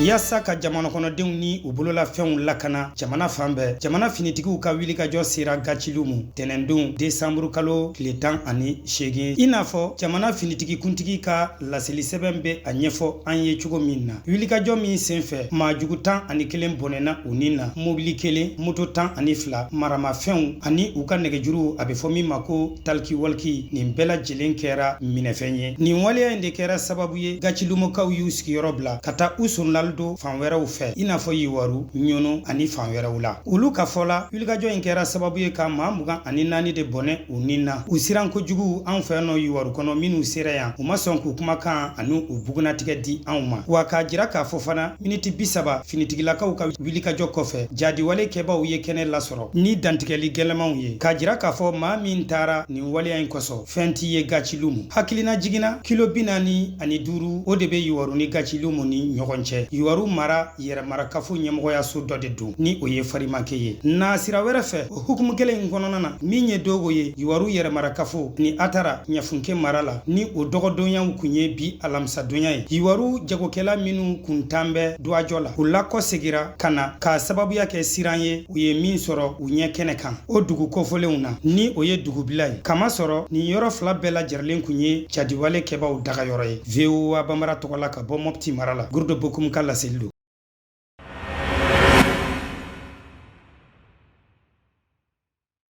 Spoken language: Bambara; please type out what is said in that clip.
Yaasa ka jamana kɔnɔdenw ni u bololafɛnw lakana jamana fan bɛɛ, jamana finitigiw ka wulikajɔ sera Gacilumu tɛnɛndon desanburu kalo tile 18, i n'a fɔ jamana finitigi kuntigi ka laselisɛbɛn bɛ a ɲɛfɔ an ye cogo min na. Wulikajɔ min senfɛ, maajugu 11 bɔnɛna u ni na, mobili kelen, moto 12, maramafɛnw ani u ka nɛgɛjuruw, a bɛ fɔ min ma ko talkie-walkie, nin bɛɛ lajɛlen kɛra minɛfɛn ye. Nin waleya in de kɛra sababu ye Gacilumukaw y'u sigiyɔrɔ bila ka taa u sɔnlali don fan wɛrɛw fɛ, i n'a fɔ Yiwaru, Ɲɔnɔ ani fan wɛrɛw la. Olu ka fɔ la, wulikajɔ in kɛra sababu ye ka maa 24 de bɔnɛ u ni na. U siran kojugu anw fɛ nɔ Yiwaru kɔnɔ, minnu sera yan, u ma sɔn k'u kumakan ani u bugunnatigɛ di anw ma. Wa k'a jira k'a fɔ fana, miniti 30 finitigilakaw ka wulikajɔ kɔfɛ, jadiwale kɛbaaw ye kɛnɛ lasɔrɔ ni dantigɛli gɛlɛmanw ye, k'a jira k'a fɔ maa min taara nin waleya in kosɔn, fɛn t'i ye Gacilumu. Hakilina jiginna, kilo 45, o de bɛ Yiwaru ni Gacilumu ni ɲɔgɔn cɛ. Yiwaru mara yɛrɛmarakafo ɲɛmɔgɔyaso dɔ de don, ni o ye Farimake ye. Nasira wɛrɛ fɛ, o hukumu kelen in kɔnɔna na, min ye Dogo ye Yiwaru yɛrɛmarakafo ni Atara Ɲafunke mara la, ni o dɔgɔdonyaw kun ye bi alamisadonya ye, Yiwaru jagokɛla minnu kun tan bɛ duwajɔ la, u lakɔsegira ka na k'a sababuya kɛ siran ye u ye min sɔrɔ u ɲɛ kɛnɛ kan o dugu kofɔlenw na, ni o ye dugubila ye, kamasɔrɔ nin yɔrɔ fila bɛɛ lajɛrɛlen kun ye jadiwale kɛbaaw dagayɔrɔ ye. VOA Banbara tɔgɔ la ka bɔ Mɔpti mara la, Gurudo Bokum ka laseli don.